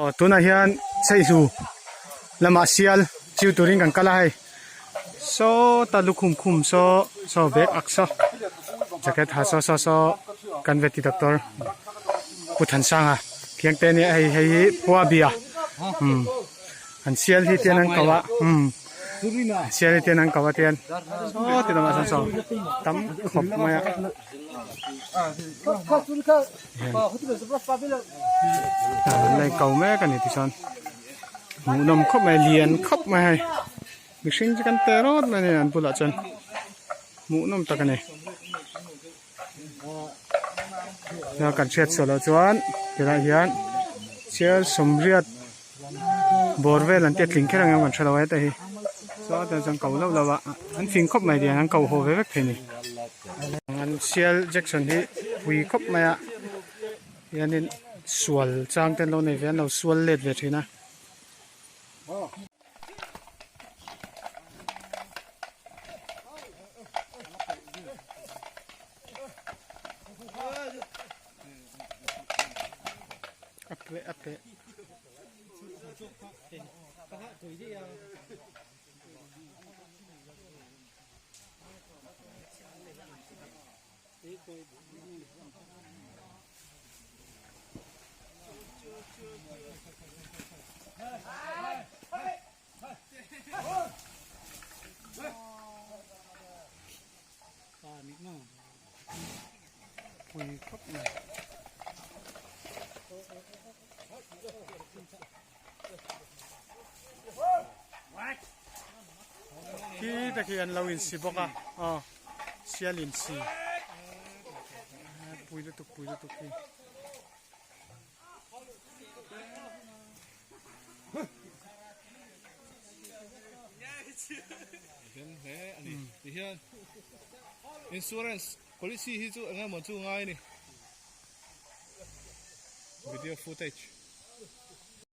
Aw tunah hian chheihlu lamah sial chiu turin kan kal a hei sawta lukhum khum saw saw bag ak saw jacket ha saw saw saw kan veti doctor Pu Thansanga khiang te nia hei hei hi Pua Bia umm an sial hi tian an ko a umm sial hi tian an ko a tian saw ti lamah sawn saw tam khawp mai a. An ko mek a ni tichuan hmuhnawm khawp mai lian khawp mai hei mihring chu kan te rawt mai a ni an bulah chuan hmuhnawm tak a ni kan hriat chhuah loh chuan tilai hian chair sawmriat bawr vel an ti a tling kher ang em kan hre lo a heta hi chuan chuan ko lauh lauh a an fing khawp mai tiang an ko haw ve vek thei a ni. An sial Jackson hi pui khawp mai a hianin sual chang te an lo nei ve a an lo sual let ve thin a. Pui khawp mai. Khi te khi an lo insi bawk a aw sial insi pui lutuk pui lutuk hi. Insurance policy hi chu eng emaw chu ngai a ni video footage.